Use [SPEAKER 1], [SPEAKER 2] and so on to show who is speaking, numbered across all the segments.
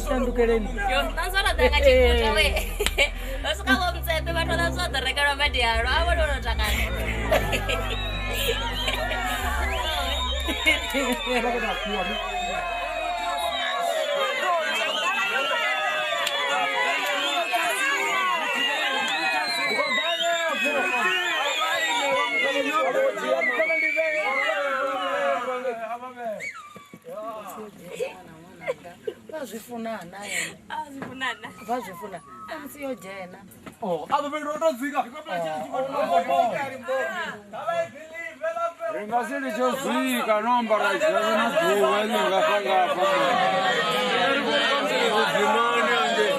[SPEAKER 1] Shandukeleni.
[SPEAKER 2] Yo, ṱanzwa ḓa nga tshikuta we. Vha swika vho mutsepe vha to ṱanzwa ḓo rekelwa madi alo a vhone no takala.
[SPEAKER 1] Vha zwi funa na ene.
[SPEAKER 2] A zwi funa na.
[SPEAKER 1] Vha zwi funa. Na musi yo dzhena.
[SPEAKER 3] Oh, avho fhethu ro to dzika.
[SPEAKER 4] Ri nga si litsho zwika no ambara dzhena na ḓuvha ḽi ngafha ngafha. Vhudzimani angei.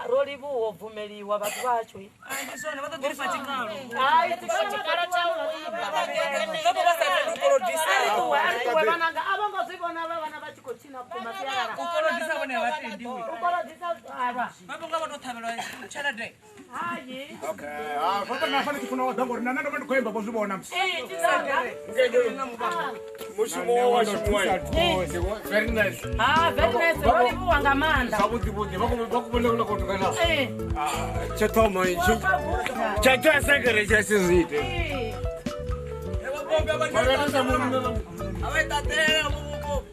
[SPEAKER 1] Ro livhuwa u bvumeliwa vhathu vhashu.
[SPEAKER 5] Ndi zwone vha ḓo ḓi ri fha tshikalo.
[SPEAKER 1] Hai,
[SPEAKER 2] Tshikalo tsha u imba.
[SPEAKER 5] Vha vho vha sa tendi u kolodisa.
[SPEAKER 1] A ri ṱuwe, a ri ṱuwe vhananga. A vho ngo zwi vhona vha vhana vha tshi khou tshina vhukuma sialala.
[SPEAKER 5] U kolodisa vhone a vha tendi.
[SPEAKER 1] U kolodisa alwa.
[SPEAKER 5] Vha vho nga vho tou ṱhavhelwa tshelede.
[SPEAKER 1] Hayi.
[SPEAKER 6] Okay. Ah, fa na fa ni funa wa ḓa ngori na nṋe ndo vha ndi khou imba vho zwi vhona musi.
[SPEAKER 1] Ee, tshitsanga.
[SPEAKER 4] Mushumo wa shumiwa very nice.
[SPEAKER 1] Ah, very nice. Ro livhuwa nga maanḓa.
[SPEAKER 4] Zwavhuḓi vhuḓi vha khou vha khou vhona khou tukana.
[SPEAKER 1] Ee.
[SPEAKER 4] Tsho thoma itshi. Tsha tsha sekere tsha si zwi ite.
[SPEAKER 1] Ee.
[SPEAKER 4] Mara ndi sa munna.
[SPEAKER 3] A vha ṱaṱela vho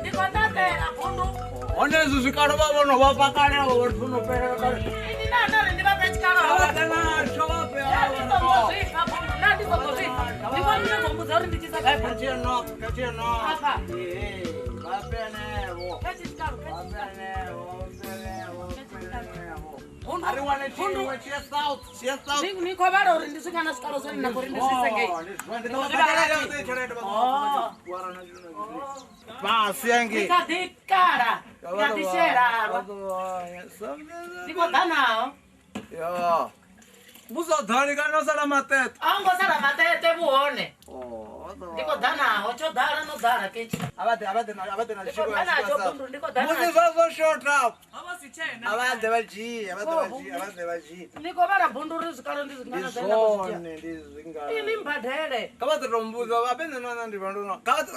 [SPEAKER 1] Ndi khou ṱaṱela bundu.
[SPEAKER 3] Hone hezwi zwikalo vha vhono vha fha kale avho vhathu vho no fhela kale.
[SPEAKER 1] Ini na na ri ndi vha fhe tshikalo.
[SPEAKER 3] A vha ḓe natsho vha fhe
[SPEAKER 1] Nda ndi songo zwi pfa bundu, nda ndi songo zwi pfa. Ndi vhona ni khou mbudza uri ndi tshi isa gai bundu.
[SPEAKER 3] Khathihi no, khathihi no.
[SPEAKER 1] Afha.
[SPEAKER 3] Ee, vha fhe henevho.
[SPEAKER 1] Kha tshi tshikalo, kha
[SPEAKER 3] Vha
[SPEAKER 1] tshi
[SPEAKER 3] fhe
[SPEAKER 1] tshikalo.
[SPEAKER 3] henevho, vha fhe henevho, vha fhe henevho.
[SPEAKER 1] Bundu,
[SPEAKER 3] A ri wane
[SPEAKER 1] bundu.
[SPEAKER 3] tshiṅwe tshi ye south, tshi ye south.
[SPEAKER 1] Ni khou vhala uri ndi swika na zwikalo zwone na khou ri ndi zwi ise ngei.
[SPEAKER 3] Oh, ndi zwone, ndi ḓo
[SPEAKER 1] Ndi
[SPEAKER 3] vha
[SPEAKER 1] vhala
[SPEAKER 3] badela
[SPEAKER 1] thi.
[SPEAKER 3] yoṱhe tshelede vha ḓo
[SPEAKER 1] Oh.
[SPEAKER 3] vha na tshino na tshino. Fhasi hangei.
[SPEAKER 1] Ndi kha ḓi kala, ndi kha ḓi shela halwa. Ndi khou ḓa nao.
[SPEAKER 3] Ya. Vhu sa ḓali kana sala maṱeṱe.
[SPEAKER 1] A hu ngo sala maṱeṱe vhuhone.
[SPEAKER 3] Oh,
[SPEAKER 1] Ndi khou ḓa naho, tsho ḓala no ḓala ketshi.
[SPEAKER 3] a vha ḓe a vha ḓe na a vha ḓe na
[SPEAKER 1] Ndi khou
[SPEAKER 3] tshiko
[SPEAKER 1] ḓa natsho bundu, ndi khou ḓa
[SPEAKER 3] Musi
[SPEAKER 1] natsho.
[SPEAKER 3] zwa zwo shotha
[SPEAKER 5] Ho vha si tshena.
[SPEAKER 3] a vha ḓe vha dzhie, a vha ḓe vha dzhie, a vha ḓe vha dzhie.
[SPEAKER 1] Ni khou vhala bundu uri zwikalo ndi
[SPEAKER 3] Ndi
[SPEAKER 1] zwingana zwine nda khou zwi dzhia.
[SPEAKER 3] zwone ndi zwingana.
[SPEAKER 1] Ini mbadele.
[SPEAKER 3] Kha vha ḓo tou mbudza vha fhedze na nṋe ndi vha ndo no. Kha vha ḓe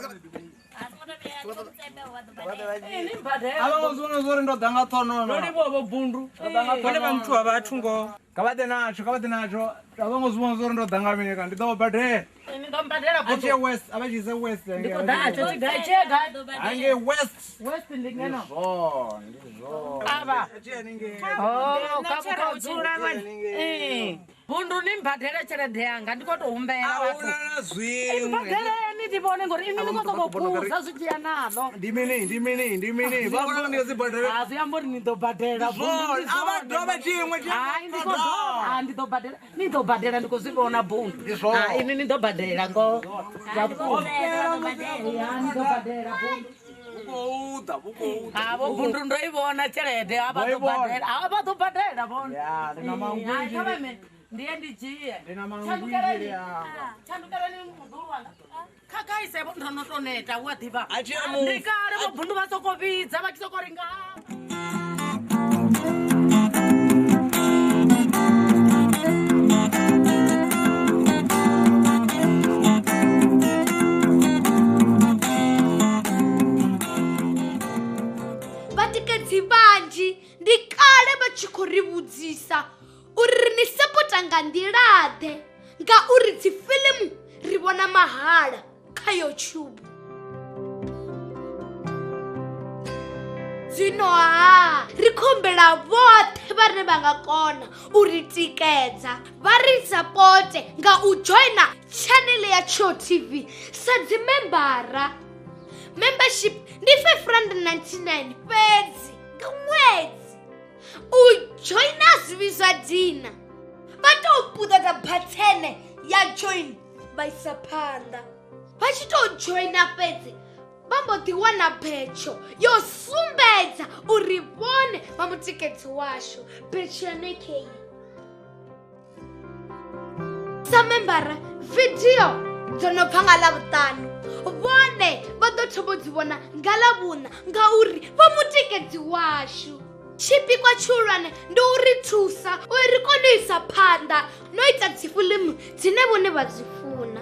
[SPEAKER 2] A songo tou vhuya vho Mutsepe vha ḓo
[SPEAKER 3] vha ḓe
[SPEAKER 2] badela.
[SPEAKER 3] vha dzhie.
[SPEAKER 1] Ini mbadele.
[SPEAKER 3] A vha ngo zwi vhona zwori ndo ḓa nga ṱhonono.
[SPEAKER 5] Ro livhuwa vho bundu. Vhone vha muthu wa vhathu ngoho.
[SPEAKER 3] Kha vha ḓe natsho, kha vha ḓe natsho. A vho ngo zwi vhona zwori ndo ḓa nga mini kana ndi ḓo vha badela.
[SPEAKER 1] Ini ḓo mbadela
[SPEAKER 3] A tshi ye
[SPEAKER 1] bundu.
[SPEAKER 3] west, a vha tshi ise west.
[SPEAKER 1] Ndi khou ḓa natsho tshigai tshie gai.
[SPEAKER 3] Hangei west.
[SPEAKER 1] West ndi ngeno.
[SPEAKER 3] Zwone, ndi zwone.
[SPEAKER 1] Avha.
[SPEAKER 3] A tshi ye haningei.
[SPEAKER 1] Oh, kha vhu khou dzula vhone. Ee. Bundu ni mbadele tshelede yanga ndi khou tou humbela
[SPEAKER 3] A
[SPEAKER 1] vhathu.
[SPEAKER 3] huna na zwiṅwe.
[SPEAKER 1] Mbadeleni ndi vhone ngori inwi ni khou sokou phuza zwi tshi ya naḽo.
[SPEAKER 3] Ndi mini, ndi mini, ndi mini. Vha vhona ndi dzi badele.
[SPEAKER 1] A zwi amba uri ni ḓo badela bundu
[SPEAKER 3] Zwone,
[SPEAKER 1] ndi
[SPEAKER 3] a vha
[SPEAKER 1] zwone.
[SPEAKER 3] dovhe tshiṅwe tshi
[SPEAKER 1] Hai ndi khou dovha, ah, ndi ḓo badela, ni ḓo badela ndi khou zwi vhona bundu.
[SPEAKER 3] Ndi zwone.
[SPEAKER 1] Ah, inwi ni ḓo badela ngoho. Zwa vhukuma.
[SPEAKER 2] Vha ḓo badela.
[SPEAKER 1] Ya, ni ḓo badela bundu.
[SPEAKER 3] Vhu khou ḓa, vhu khou ḓa.
[SPEAKER 1] Ah, vho bundu ndo i vhona tshelede, a vha
[SPEAKER 3] Vho i
[SPEAKER 1] ḓo
[SPEAKER 3] vhona.
[SPEAKER 1] badela. A vha ḓo badela vhone.
[SPEAKER 3] Ya, ndi na
[SPEAKER 1] Hai,
[SPEAKER 3] mangwinzhi.
[SPEAKER 1] kha vha ime, ndi ye ndi dzhie.
[SPEAKER 3] Ndi na mangwinzhi
[SPEAKER 1] Tshandukeleni.
[SPEAKER 3] anga.
[SPEAKER 1] Tshandukeleni muḓulu wanga. Kha kaise vho ndo no to neta u a ḓivha.
[SPEAKER 3] A tshi ya mu-
[SPEAKER 1] Ndi kale vho bundu vha soko vhidza vha tshi soko ri nga.
[SPEAKER 7] Vhatikedzi vhanzhi ndi kale vha tshi khou ri vhudzisa uri ri ni sapota nga nḓila-ḓe ngauri dzifilimu ri vhona mahala kha YouTube. Zwino ha ri khou humbela vhoṱhe vhane vha nga kona u ri tikedza vha ri sapote nga u dzhoina tshanele ya Tsho TV sa dzimembara. Membership ndi R599 fhedzi nga ṅwedzi. U dzhoina zwi vhidzwa dina. Vha tou puṱedza bathene ya join vha isa phanḓa. Vha tshi tou dzhoina fhedzi vha mbo ḓi wana betsho yo sumbedza uri vhone vha mutikedzi washu. Betsho ya nekei. Sa membara vidio dzo no bva nga Ḽavhuṱanu vhone vha ḓo thoma u dzi vhona nga Ḽavhuṋa ngauri vha mutikedzi washu. Tshipikwa tshihulwane ndi u ri thusa uri ri kone u isa phanḓa no ita dzifilimu dzine vhone vha dzi funa.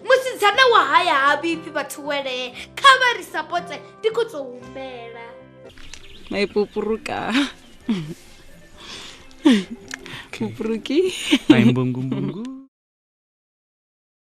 [SPEAKER 7] Musidzana wa haya ha vhifhi vhathu welee kha vha ri sapote ndi khou tou humbela.
[SPEAKER 8] Maipupuruka. Pupuruki.
[SPEAKER 9] Maimbungumbungu.